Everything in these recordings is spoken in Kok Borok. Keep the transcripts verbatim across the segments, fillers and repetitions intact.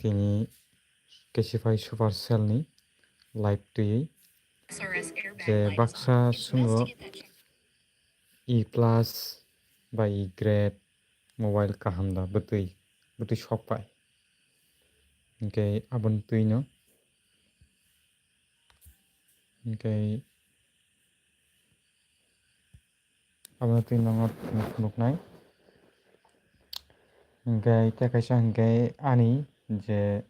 Tini Kesify Supercell ni live twi je baksa sungo E plus ba E grade mobile kaham da bwtwi bwtwi sok pai. Hingke aboni twino hingke aboni twino phunuknai. Hingke tei kaisa hingke ani je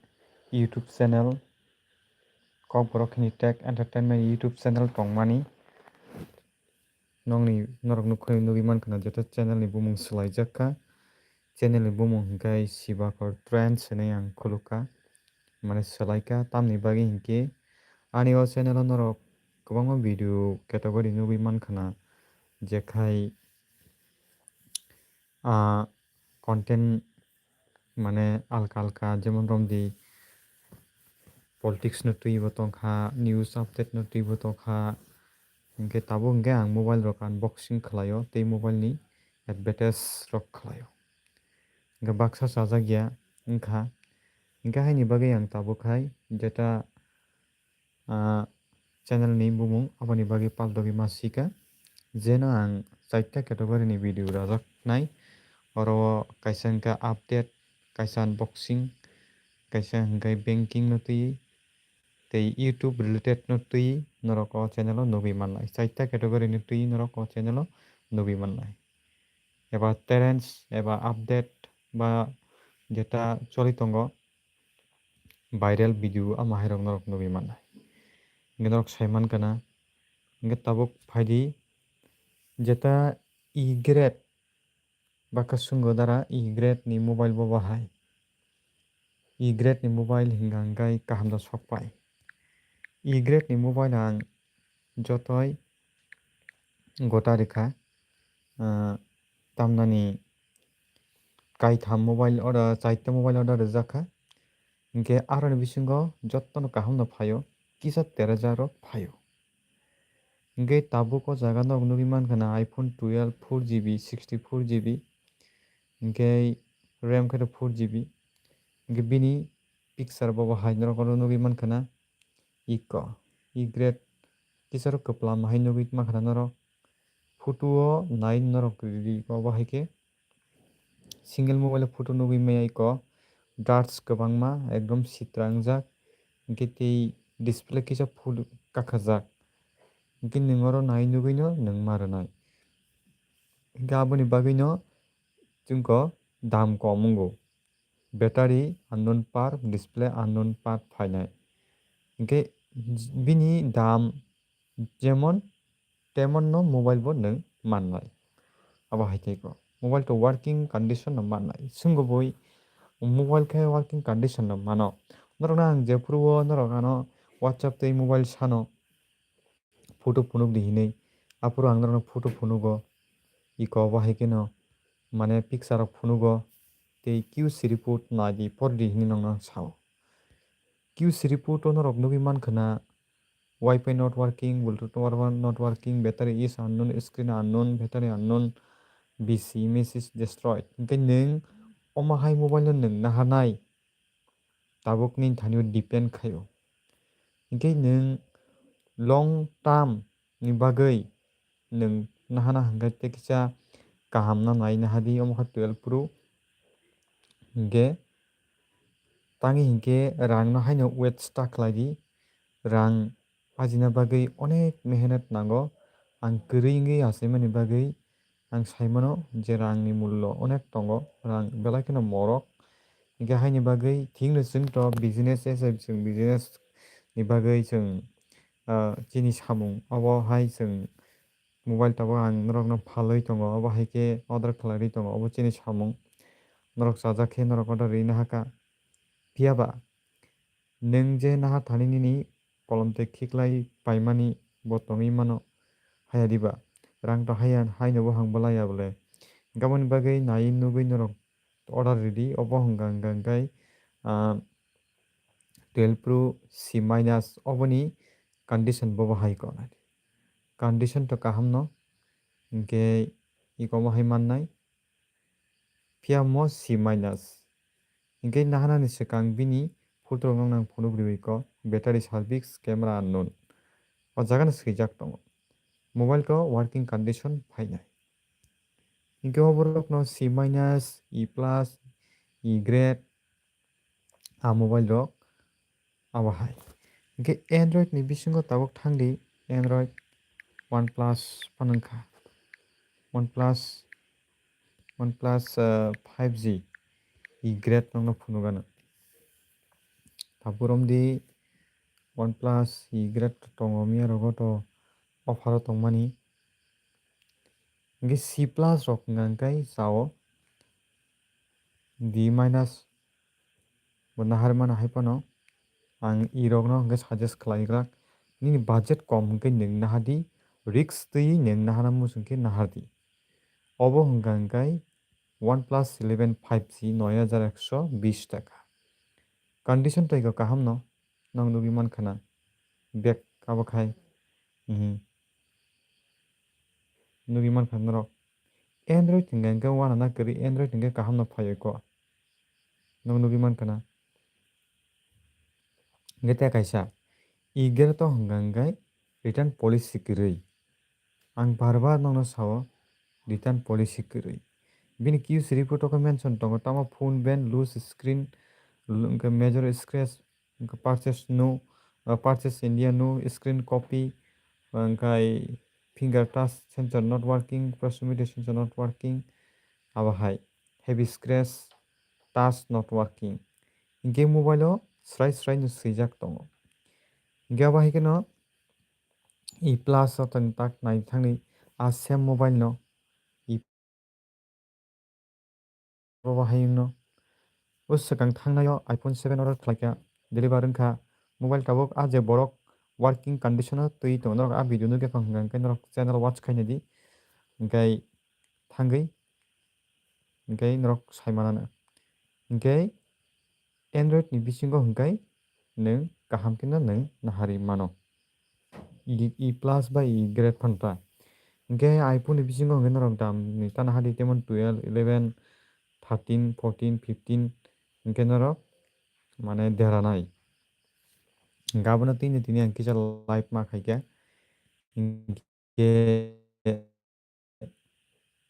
YouTube channel, Kokborok Hini Tech Entertainment YouTube channel tongmani. Nokni, norok nukha, nugwi mankha na, jeta channel ni bumung swlaijak kha. Channel ni bumung hwnkhe Sibakor Trends hinwi ang khulukha, mane swlaikha. Tamni bagwi hinkhe ani o channel o norok kwbangma video category nugwi mankha na, jekhai, ah, content mane alka alka, jemon romdi politics no twibo tongkha, news update no twibo tongkha. Hingke tabuk hingke ang mobile rok unboxing khlaio tei mobile ni advertise rok khlaio. Hingke baksa chajak ya wngkha. Hingke haini bagwi ang tabuk hai jeta ah, channel ni bumung aboni bagwi paltogwi ma sika. Jeno ang chaita category ni video rajak nai. Oro kaisa wngkha update, kaisa unboxing, kaisa hwnkhe banking no twi, tei YouTube related no twi norok o channel o nugwi mannai. Chaita category no twi norok o channel o nugwi mannai. Eba trends, eba update, ba jeta choli tongo, viral video ama hai rok norok nugwi mannai. Hingke norok sai mankha na, hingke tabuk phaidi jeta E grade bakha sungo dara E grade ni mobile bo bahai. E grade ni mobile hingka hingkai kaham da sok pai. E grade ni mobile ang jotoi gota rikha, ah, tamnani kaitham mobile order, chaita mobile order rijak kha. Hingke aroni bisingo jottono kaham no phaio, kisa terajak rok phaio. Hingke tabuk o jaga norok nugwi mankha na iPhone twelve four G B, sixty four G B, hingke RAM khe four G B, hingke bini picture bo bo hai norok oro nugwi mankha na. Iko, E grade, kisa rok kwplam hai nugwi mankha na norok. Photo o nai norok ri ko, bo hai khe single mobile o photo nugwi maya iko, dots kwbangma ekdom sitra wngjak, hingke tei display kisa full kakhajak, hingke nwng oro nai nugwino nwng ma rwnai. Hingke aboni bagwino chwngkho dam kom wngo. Battery unknown part, display unknown part phainai. Hingke bini dam jemon temon no mobile bo nwng mannai. Abo hai khe ko mobile to working condition no mannai. Swngbo bui mobile khe working condition no mano. Norokno ang jephuru o norok ano WhatsApp tei mobile sano photo phunuk di hinwi. Aphuru ang norokno photo phunugo. Iko bo hai kheno mane picture rok phunugo. Tei Q C report nai di, por di hinwi nokno ang sao. Q C report o norok nugwi mankha na, Wi-Fi not working, Bluetooth not working, battery is unknown, screen unknown, battery unknown, B C message destroyed. Hingke nwng omo hai mobile no nwng naharnai tabuk nini thani o depend khaio. Hingke nwng long term ni bagwi nwng nahana hingke tei kisa kaham no nai naha di, omo khe twelve Pro. Hingke tangi hingke rang no haino waste ta khlai di, rang ajina bagwi onek mehenat nango. Ang kwrwi wngwi achaimani bagwi ang sai mano je rangni mullo onek tongo, rang belai kheno morok. Hingke haini bagwi thikno chwng to business as a chwng business ni bagwi chwng, ah, chini samung obo hai chwng mobile tabuk ang norokno phalwi tongo, obo hai khe order khlai rwi tongo, obo chini samung. Norok chajak khe norok order rwina hakha. Phiya ba nwng je naha thani nini kolom tei khiklai paimani bo tongwi mano, haya diba? Rang to haya, haino bo hang bolai ya bole. Aboni bagwi nai nugwi norok order ridi, obo hwnka hwnka hwnkhe, ah, twelve Pro C minus oboni condition bobo hai ko nai. Condition to kaham no, hwnkhe iko omo hai mannai. Phiya mo C minus. Hinkhe nahanani swkang bini photo rok nokno ang phunuk riwi ko, battery service, camera unknown. O jaga no swijak tongo. Mobile ko working condition phainai. Hinkhe o borok no C minus, E plus, E grade, a mobile rok abo hai. Hinkhe Android ni bisingo tabuk thangdi, Android, OnePlus phano wngkha. OnePlus, OnePlus, ah, five G E grade nokno phunukgano. Tabuk romdi OnePlus E grade tongo miya rogo to offer o tongmani. Hinkhe C plus rok hwnka hinkhe sao D minus bo nahar mano hai phano ang E rokno hinkhe suggest khlai glak. Nini budget kom hinkhe nwng nahadi, risk twi nwng nahana muchung khe nahardi. Obo hwnka hinkhe OnePlus eleven five G noi hajar ekso bish taka. Condition tei kaham no, nong nugwi mankha na. Bek abo khai. Mhm. Nugwi mankha norok. Android hwnka hinkhe uanana kwrwi, Android hinkhe kaham no phaiwi ko. Nong nugwi mankha na. Hinkhe tei kaisa, E grade to hwnka hinkhe return policy kwrwi. Ang bar bar nokno sao, return policy kwrwi. Bini Q C report o khe mention tongo, tamo phone ban, loose screen, l-, hinkhe major scratch, hinkhe purchase no, uh, purchase India no, screen copy, hinkhe finger touch sensor not working, proximity sensor not working, abo hai heavy scratch, touch not working. Hinkhe mobile o srai srai no swijak tongo. Hinkhe abo hai kheno E plus o tong tak nai thangni a same mobile no E Abo hai wngno. O swkang thangnaio iPhone seven order khlaikha, deliver wngkha. Mobile tabuk a je borok working condition o twi tongo, norok a video nukya kha hwnka hwnkhe norok channel watch khaina di. Hwnkhe thangwi hwnkhe norok sai manano. Hwnkhe Android ni bisingo hwnkhe nwng kaham kheno nwng naharwi mano. E, E plus ba E grade phano ta. Hwnkhe iPhone ni bisingo hwnkhe norok dam ni ta nahardi, jemon twelve, eleven, thirteen, fourteen, fifteen hwnkhe norok mane deranai. Hwnkhe abono tini tini ang kisa live ma khaikha. Hwnkhe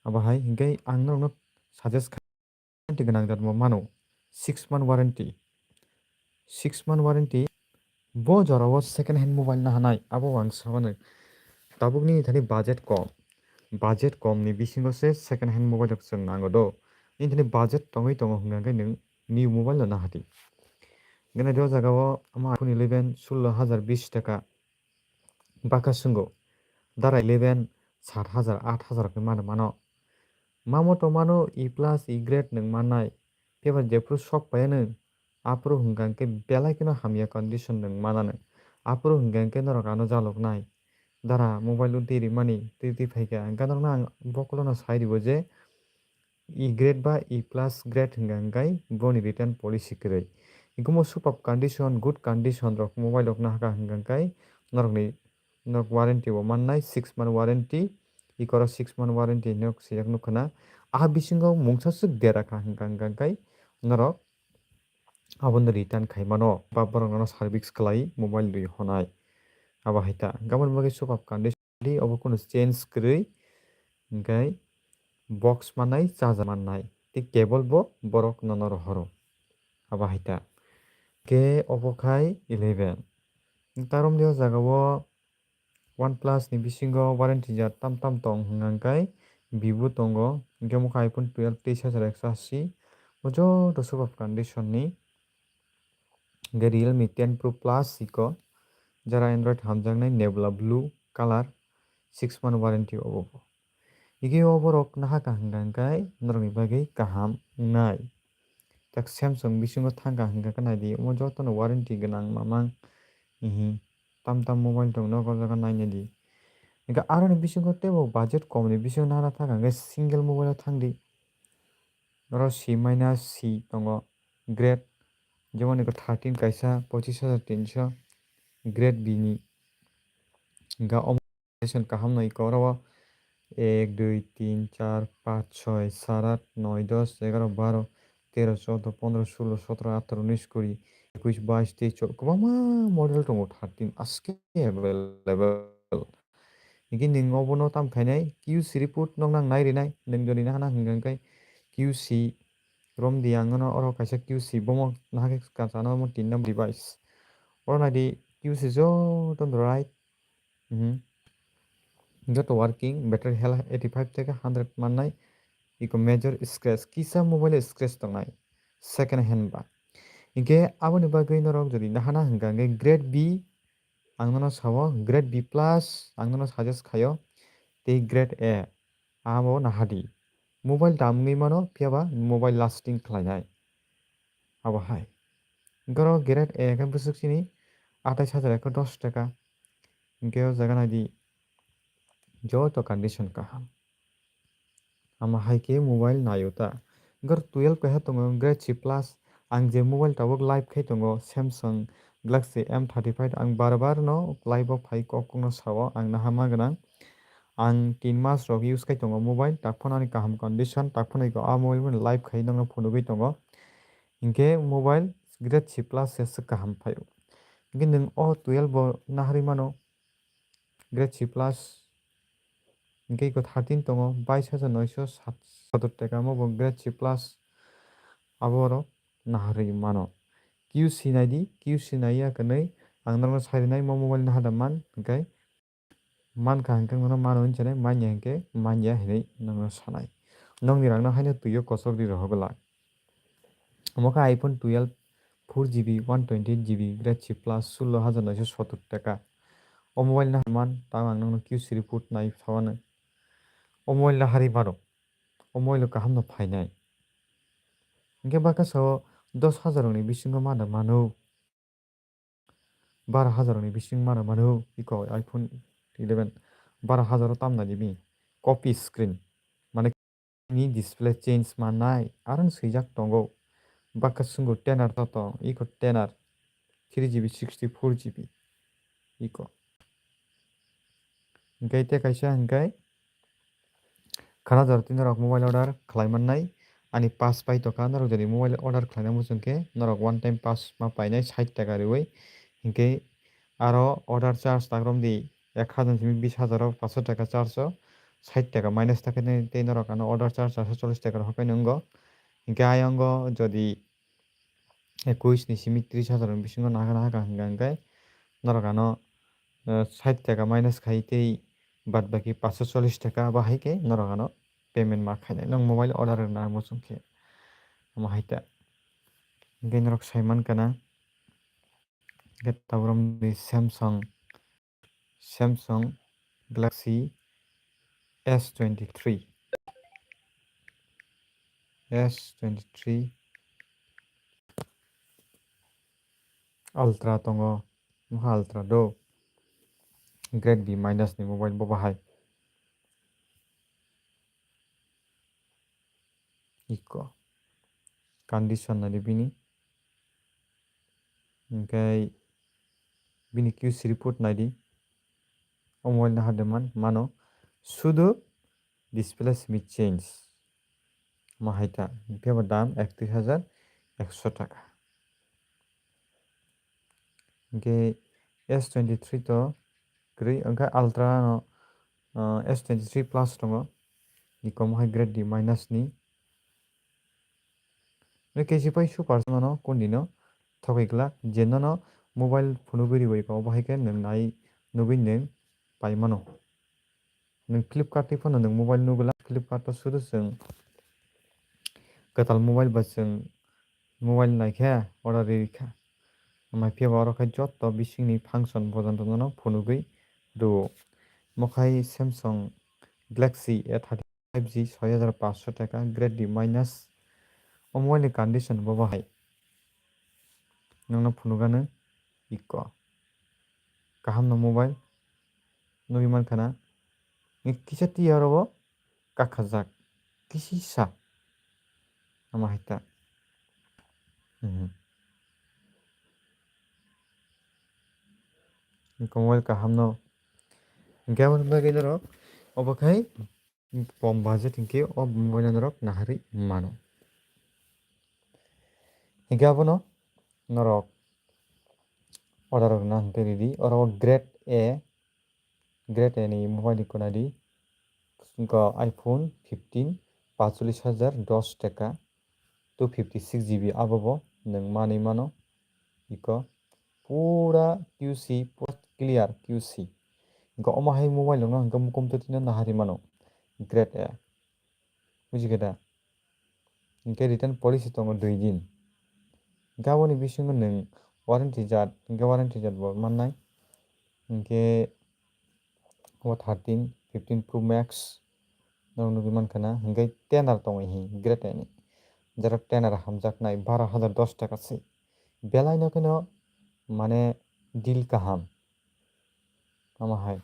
abo hai hwnkhe ang norokno suggest kha, warranty gwnang jat bo mano, six month warranty, six month warranty. Bo jorao second hand mobile naharnai, abo ang sabanw. Tabuk nini thani budget kom, budget kom ni bisingo se second hand mobile rok chwng nango do. Nini thani budget tongwi tongo hwnkha khe nwng new mobile no nahardi. Gana o jaga o ama iPhone eleven sullo hajar bish taka baka swngo, dara eleven sat hajar, aat hajar khe mano mano. Mamo to mano E plus, E grade nwng mannai. Phiya ba jephru sok paiya nwng, aphuru hwnkha hwnkhe belai kheno hamya condition nwng mananw. Aphuru hwnkha hwnkhe norok ano jaloknai. Dara mobile o twi rimani, twi twi phaikha. Hwnkhe norokno ang bokulono sai ribo je, E grade ba E plus grade hwnkha hwnkhe boni return policy kwrwi. Hwnkhe omo super condition, good condition rok mobile rok nahakha hwnkha hwnkhe norokni, norok warranty bo mannai, six month warranty, ikoro six month warranty hinwi swijak nukha na. A bisingo mungsa swk dera kha hwnkha hwnkhe norok abono return khai mano, ba borok nono service khlai mobile rwi honai. Abo hai ta. Gabon bagwi super condition di, obo kunu change kwrwi, hwnkhe box mannai, charger mannai, tei cable bo borok nono rohoro. Abo hai ta. Khe obo khai eleven. Tarom de o jaga o OnePlus ni bisingo warranty jat tam tam tong hwnkha hwnkhe Vivo tongo, hwnkhe omo khe iPhone twelve, teis hajar ekso ashi, o joto super condition ni. Hwnkhe Realme ten Pro Plus iko, jara Android hamjaknai, Nebula Blue color, six month warranty obo bo. Hwnkhe o borok nahakha hwnkha hwnkhe norokni bagwi kaham wngnai. Tak Samsung bisingo thangkha hwnkha khe naidi, omo jotono warranty gwnang mamang, ihi, tam tam mobile tong nogo o jaga nainai di. Hwnkhe aroni bisingo teibo budget komni bisingo nahana thangkha hwnkhe single mobile o thangdi. Oro C minus C tongo, grade, jemon eko thirteen kaisa pochis hajar tinso, grade B ni. Hwnkhe omo condition kaham no eko oro o ek, dui, tin, char, panch, choi, sat, at, noi, dos, egaro, baro, tero, choudo, pondro, sulo, sotro, ataro, unis, kuri, ekuis, bais, teish, chol-, kwbangma model tongo, thirteen aske available. Hinkhe nwng obono tam khainai, Q C report nokno ang nai rinai, nwng jodi nahana hwnkha hwnkhe Q C romdi ang nono oro kaisa Q C bomo nahakhe kachano omo tin number device. Oro naidi Q C joto right, mhm, joto working, battery health eighty five theke hundred mannai, iko major scratch, kisa mobile scratch tongnai, second hand ba. Hinkhe aboni bagwi norok jodi nahana hwnkha hwnkhe grade B, ang nono sao, grade B plus ang nono suggest khaio, tei grade A, abo nahadi. Mobile dam wngwi mano, phiyaba mobile lasting khlainai. Abo hai. Hinkhe oro grade A khe bwswk chini atais hajar ekso dos taka. Hinkhe o jaga naidi joto condition kaham. Ama hai khe mobile naio ta. Hinkhe twelve kaisa tongo, grade C plus. Ang je mobile tabuk live khai tongo, Samsung Galaxy M thirty five. Ang bar bar no live o phai kok kok no sao, ang nahama gwnang. Ang tin mas rok use khai tongo mobile, tak phano ani kaham condition, tak phano iko a mobile mani live khai nokno phunugwi tongo. Hinkhe mobile grade C plus se swk kaham phaio. Hinkhe nwng o twelve bo naharwi mano, grade C plus. Hinkhe iko thirteen tongo, bais hajar noisho sat-, sattor taka, omo bo grade C plus. Abo oro naharwi mano. Q C naidi, Q C naiya kwnwi ang norokno sai rinai, mo mobile nahada man, hinkhe mankha hinkhe nono mano hinwi sanai, manya hinkhe manya hinwi nokno sanai. Nokni rangno haino twio kochok ri rohorgwlak. Omo khe iPhone twelve four G B one twenty eight G B grade C plus sullo hajar noisho sottor taka. O mobile no man, tamo ang nokno Q C report nai sawano. O mobile no hari mano. O mobile kaham no phainai. Hinkhe baka sao dos hajar ni bisingo mano mano. Baro hajar ni bising mano mano iko iPhone eleven. Baro hajar o tamna di bini. Copy screen. Mane ni display change manai. Arang swijak tongo. Baka sungo tenar to tong. Iko tenar. Three G B, sixty four G B. Iko. Hinkhe tei kaisa hinkhe khana jora twi norok mobile order khlai mannai. Ani pass pai tongkha, norok jodi mobile order khlaina muchung khe norok one time pass ma painai sait taka riui. Hinkhe aro order charge tak romdi ek hajar simi bis hajar o paanso taka charge o, sait taka minus ta khe tei norok ano order charge charso chollish taka rok hapai nwngo. Hinkhe ayongo jodi ekuis ni simi tris hajar ni bisingo nahakhe nahakha hwnkha hwnkhe norok ano, eh, sait taka minus khai tei baad baki paanso chollish taka abo hai khe norok ano payment ma khainai, nwng mobile order rwna muchung khe. Omo hai ta. Hinkhe norok sai mankha na, hinkhe tabuk romni Samsung, Samsung Galaxy S twenty three, S twenty three Ultra tongo, omo khe Ultra do, grade B minus ni mobile bo bahai. Iko condition naidi bini. Hinkhe bini Q C report naidi. O mobile no hade man mano. Sudu display simi change. Omo hai ta. Hinkhe bo dam ektris hajar ekso taka. Hinkhe S twenty three to kwrwi, hinkhe Ultra no, uh, S twenty three plus tongo. Iko omo hai grade D minus ni. Nwng kesi pai super mano kundi no thogwi glak je nono mobile phunugwi riwi ko, obo hai khe nwng nai nugwi nwng pai mano. Nwng Flipkart twi phano nwng mobile nugwi la, Flipkart o sudu chwng kwtal mobile ba chwng mobile nai khe order ri kha. Amai phiya bo oro khe joto bisingni function bojan rok no phunugwi rwo. Mokhai Samsung Galaxy A thirty five G soi hajar paanso taka grade D minus. O mobile ni condition bo bahai. Nokno phunukgano iko. Kaham no mobile. Nugwi mankha na. Ni kisa tiya oro bo kakhajak. Kisisa. Ama hai ta. Mhm. Iko mobile kaham no. Hinkhe aboni bagwi norok obo khai kom budget hinkhe o mobile norok naharwi mano. Hinkhe abono norok order rwna hinkhe ridi. Oro grade A, grade A ni mobile ni kuna di. Wngkha iPhone fifteen, pachulis hajar dos taka, two fifty six G B abo bo nwng manwi mano. Iko pura Q C, pura clear Q C. Wngkha omo hai mobile rok no hwnkhe mukum twtwi no nahari mano grade A. Bujikha da? Hwnkhe return policy tongo dui din. Hwnkhe aboni bisingo nwng warranty jat, hwnkhe warranty jat bo mannai. Hwnkhe o thirteen, fifteen Pro Max norok nugwi mankha na, hwnkhe ten R tongo hi grade A ni. Jara ten R hamjaknai baro hajar dos taka se. Belai no kheno mane deal kaham. Omo hai.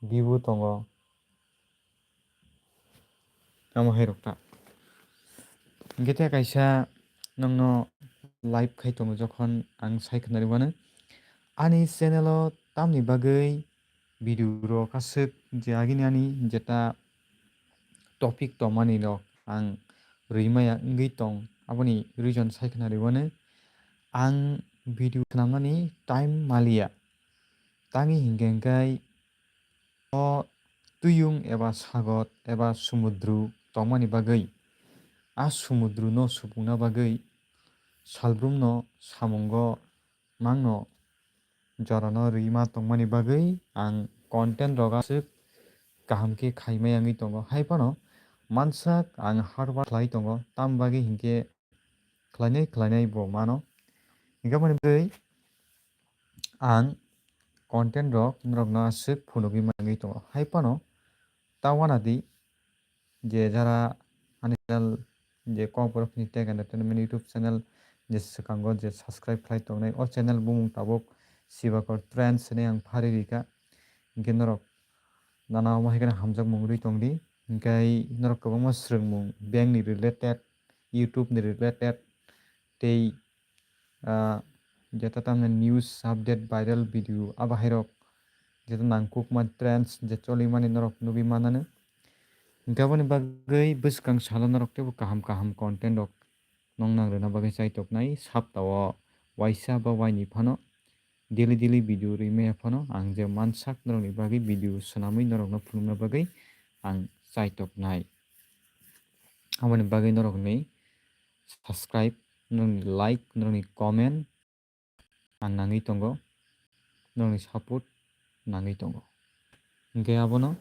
Vivo tongo. Omo hai rok ta. Hwnkhe tei kaisa nokno live khai tongo jokhon ang sai khwnari mano. Ani channel o tamni bagwi video rok aswk je agini ani jeta topic tongmani rok ang rwi maya wngwi tong, aboni reason sai khwnari mano. Ang video swnamnani time maliya. Tangwi hinkhe hinkhe o tuyung eba sagor eba sumudru tongmani bagwi, a sumudru no supungna bagwi salbrum no samungo mangno jorano rwi ma tongmani bagwi ang content rok aswk kaham khe khai maya wngwi tongo. Hai phano mansak ang hard work khlai tongo, tam bagwi hinkhe khlainai khlainai bo mano. Hinkhe aboni bagwi ang content rok norokno aswk phunugwi mangwi tongo. Hai phano ta uanadi je jara ani channel je Kokborok ni Tech Entertainment YouTube channel je swkango je subscribe khlai tongnai, o channel bumung tabuk Sibakor Trends hinwi ang phari rikha. Hinkhe norok nana omo hai kheno hamjakmung rwi tongdi. Hinkhe norok kwbangma swrwngmung bank ni related, YouTube ni related tei ah, jeta tamni news update, viral video, abo hairok jeta nangkukma trends je cholimani norok nugwi mananw. Hinkhe aboni bagwi bwskang salo norok teibo kaham kaham content rok nong nang rwna bagwi chaitoknai, saptao waisa ba waini phano daily daily video rwi maya phano ang je mansak norokni bagwi video swnamwi norokno phunukna bagwi ang chaitoknai. Aboni bagwi norokni subscribe, norokni like, norokni comment ang nangwi tongo, norokni support nangwi tongo. Hinkhe abono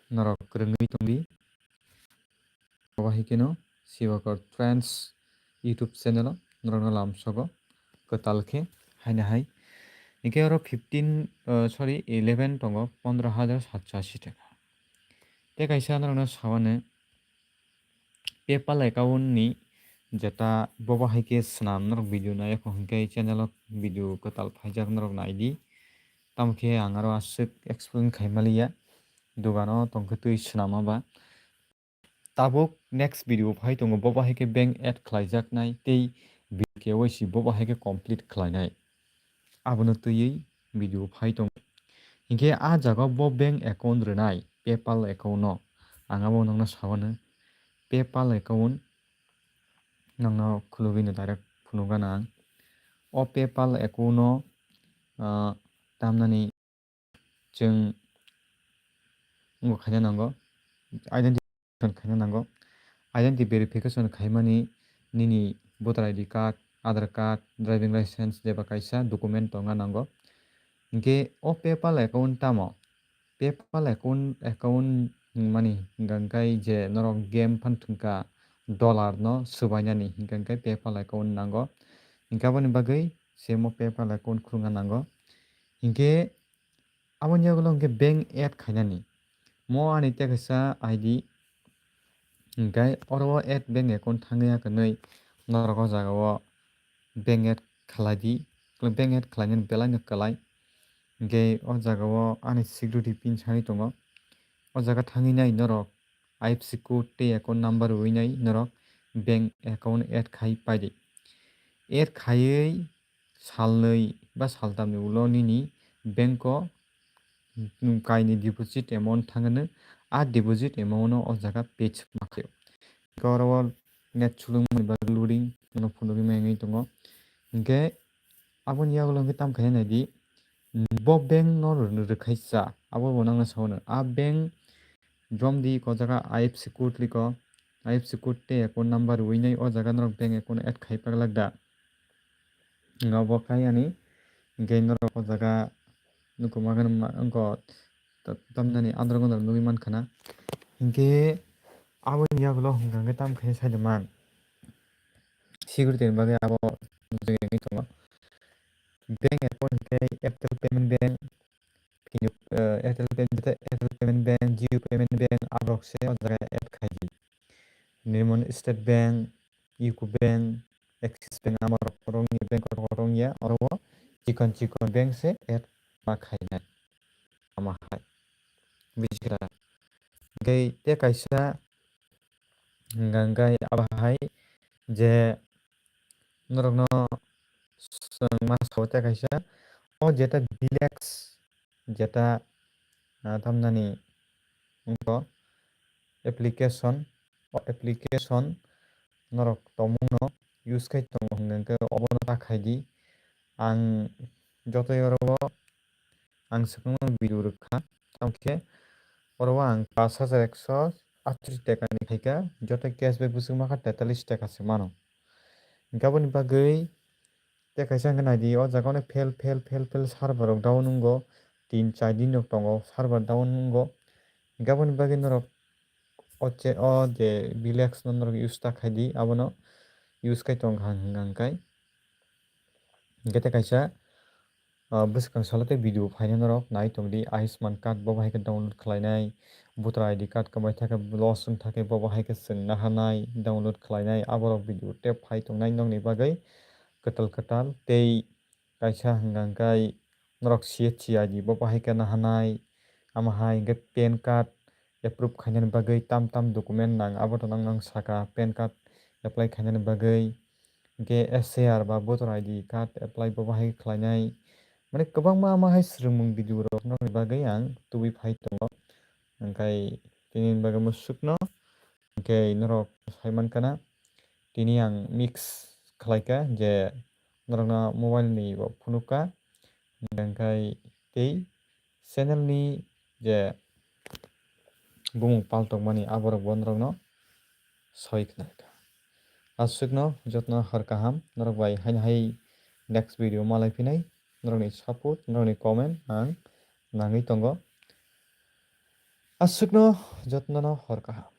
norok kwrwngwi tongdi. Obo hai kheno Sibakor Trends YouTube channel o norokno lamsogo kwtal khe haino hai. Hinkhe oro fifteen, uh, sorry, eleven tongo, pondro hajar satso ashi taka. Tei kaisa norokno sawani PayPal account ni jeta bobo hai khe swnam norok video nai, eko hinkhe channel o video kwtal phaijak norok naidi. Tamo khe ang aro aswk explain khai maliya, dogano tongkhe twi swnama ba. Tabuk next video phai tongo, bobo hai khe bank add khlaijaknai tei video K Y C bobo hai khe complete khlainai. Abono twiwi video phai tongo. Hinkhe ah jaga bo bank account rwnai, PayPal account no. Ang abo nokno sawano PayPal account nokno khulugwino direct phunukgana ang. O PayPal account no, ah, tamnani chwng wngkha khaina nango, identification khaina nango. Identity verification khaimani nini voter I D card, Aadhaar card, driving license jeba kaisa document tongna nango. Hinkhe o PayPal account tamo? PayPal account, account hwnmani hinkha khe je norok game phan thwngkha dollar no swbainani hinkha khe PayPal account nango. Hinkhe aboni bagwi se mo PayPal account khulwngna nango. Hinkhe aboni yagulo hinkhe bank add khainani. Mo ani tei kaisa I D hinkhe oro add bank account thangwi ya kwnwi norok o jaga o bank add khlai di, bank add khlainani belai no kwlai. Hinkhe o jaga o ani security pin sanwi tongo. O jaga thangwi nai norok I F S C code tei account number rwwi nai norok bank account add khai pai di. Add khaiwi salnwi ba saltamni ulo nini bank o kaini deposit amount thangno, a deposit amount no o jaga pay ma khaio. hwnkhe oro o net sulungmani bagwi loading no phunugwi mengwi tongo. Hwnkhe aboni yagulo hwnkhe tamo khaina naidi, bo bank no rw-, rwkhaisa, abo bo nangna sao hwno. A bank jomdi ko jaga I F S C code liko, I F S C code tei account number rwinai o jaga norok bank account add khai paglak da. Nga bo khai ani, hwnkhe norok o jaga nukhung ma kheno ma-, wngkha ta-, tamnani andro gondro nugwi mankha na. Hwnkhe aboni yagulo hwnkha hwnkhe tamo khe sai de man. Security ni bagwi abo nukjagwi wngwi tongo. Bank account hwnkhe Airtel Payment Bank, Kini, eh, Airtel Payment, Airtel Payment Bank, Jio Payment Bank, aborok se o jaga add khai di. Nirmon State Bank, U C O Bank, Axis Bank, aborok rokni bank rok rong ya, oro o chikon chikon bank se add ma khainai. Ama hai. Bujigra. Hwnkhe te kaisa hwnkha hwnkhe abo hai je norokno chwng ma sao tei kaisa o jeta Bilex jeta, ah, tamnani wngkha application, o application norok tongmungno use khai tongo hwnkha hwnkhe obono ta khai di. Ang jotoi oro o ang swkangno video rwkha, tamokhe oro o ang pash hajar ekso atris taka ni khaikha, joto cashback bwswk makha tetalis taka se mano. Hwnkhe aboni bagwi tei kaisa hwnkhe naidi, o jaga o fail, fail, fail, fail server rok down wngo, tin char din rok tongo server down wngo. Hwnkhe aboni bagwi norok o che-, o je Bilex no norok use ta khai di, abono use khai tong kha hwnkha hwnkhe. Hwnkhe tei kaisa, ah, bwskang salo tei video phaina norok nai tong di, Ayushman card bo bahai khe download khlainai, voter I D card kwmai thakhe loss wng thakhe bo bahai khe chwng naharnai, download khlainai, aborok video tei phai tongnai nokni bagwi kwtal kwtal tei kaisa hwnkha hwnkhe norok C H C I D bo bahai khe naharnai, ama hai hwnkhe pan card approve khainani bagwi tam tam document nang, abo to nang nang saka pan card apply khainani bagwi, hwnkhe S A R ba voter I D card apply bo bahai khlainai, mane kwbangma ama hai swrwngmung video rok nokni bagwi ang tubui phai tongo, hwnkhe tini bagwi mwswkno hwnkhe norok sai mankha na tini ang mix khlaikha je norokno mobile ni bo phunukha, hwnkhe tei channel ni je bumung paltokmani aborok bo norokno soi khna kha. Aswkno jotno hor kaham, norok bai haino hai next video malai phinai, norokni support, norokni comment ang nangwi tongo. Aswkno jotnono hor kaham.